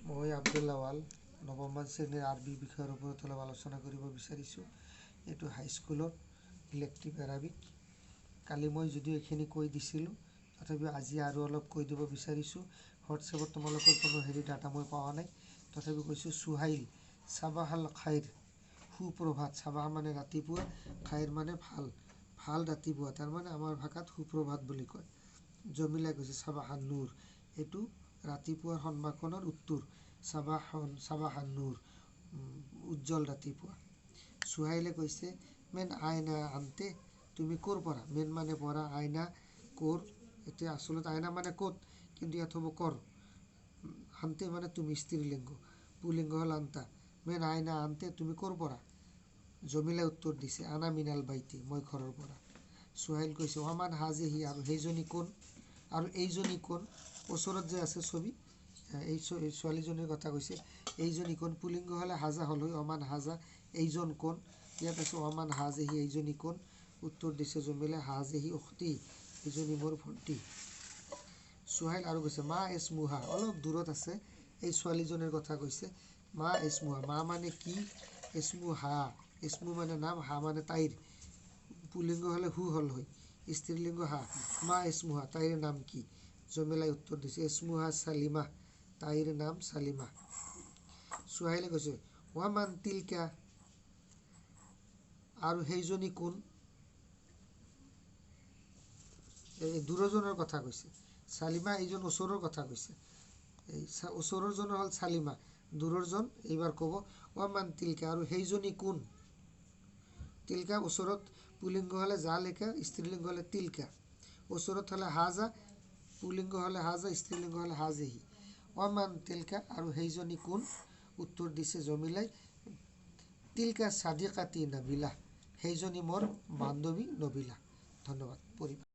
মই আব্দুল আৱাল নৱমমান শ্ৰেণীৰ আৰবী বিষয়ৰ ওপৰত অলপ আলোচনা কৰিব বিচাৰিছোঁ। এইটো হাইস্কুলৰ ইলেক্টিভ এৰাবিক। কালি মই যদিও এইখিনি কৈ দিছিলোঁ, তথাপিও আজি আৰু অলপ কৈ দিব বিচাৰিছোঁ। হোৱাটছএপত তোমালোকৰ কোনো হেৰি ডাটা মই পোৱা নাই, তথাপি কৈছোঁ। সুহাইল, চাবাহাল খাইৰ, সুপ্ৰভাত। চাবাহ মানে ৰাতিপুৱা, খাইৰ মানে ভাল, ভাল ৰাতিপুৱা, তাৰমানে আমাৰ ভাষাত সুপ্ৰভাত বুলি কয়। জমিলাই কৈছে চাবাহান নূৰ, এইটো ৰাতিপুৱাৰ সন্মাখনৰ উত্তৰ। চাবাহন, চাবাহান নূৰ, উজ্জ্বল ৰাতিপুৱা। সুহাইলে কৈছে মেন আইনা আনতে, তুমি ক'ৰ পৰা? মেন মানে পৰা, আইনা ক'ৰ। এতিয়া আচলতে আইনা মানে ক'ত, কিন্তু ইয়াত হ'ব কৰ। আনতে মানে তুমি, স্ত্ৰীলিংগ, পুলিংগ হ'ল আন্তা। মেন আইনা আনতে, তুমি ক'ৰ পৰা? জমিলাই উত্তৰ দিছে আনা মিনাল বাইতি, মই ঘৰৰ পৰা। সুহাইল কৈছে ওমান হাজেহি, আৰু সেইজনী কোন? আৰু এইজনী কোন? ওচৰত যে আছে ছবি, এই ছোৱালীজনীৰ কথা কৈছে। এইজনী কোন? পুলিংগ হ'লে হাজা হ'ল হয়, অমান হাজা, এইজন কোন? ইয়াত আছে ওমান হাজেহি, এইজনী কোন? উত্তৰ দিছে জমিলাই হাজেহি উখতি, এইজনী মোৰ ভণ্টি। সুহাইল আৰু কৈছে মা এছমুহা, অলপ দূৰত আছে এই ছোৱালীজনীৰ কথা কৈছে। মা এছমুহা, মা মানে কি, এছমুহা, এছমু মানে নাম, হা মানে তাইৰ, পুলিংগ হ'লে হু হ'ল হয়, স্ত্ৰীলিংগ হা। মা এছমুহা, তাইৰ নাম কি? জমিলাই উত্তৰ দিছে এছমুহা চালিমা, তাইৰ নাম চালিমা। সুহাইলে কৈছে ওৱামান তিলকা, আৰু সেইজনী কোন? এই দূৰজনৰ কথা কৈছে। চালিমা এইজন ওচৰৰ কথা কৈছে, এই ওচৰৰজন হ'ল চালিমা, দূৰৰজন এইবাৰ ক'ব ওৱামান তিলকা, আৰু সেইজনী কোন? তিলকা ওচৰত পুলিংগ হ'লে জা লেখা, স্ত্ৰীলিংগ হ'লে তিলকা। ওচৰত হ'লে হাজা, পুলিংগ হ'লে হাজা, স্ত্ৰীলিংগ হ'লে হাজেহি। ওৱামান তিলকা, আৰু সেইজনী কোন? উত্তৰ দিছে জমিলাই তিলকা সাদিকাতি নবিলা, সেইজনী মোৰ বান্ধৱী নবিলা। ধন্যবাদ। পৰিবা।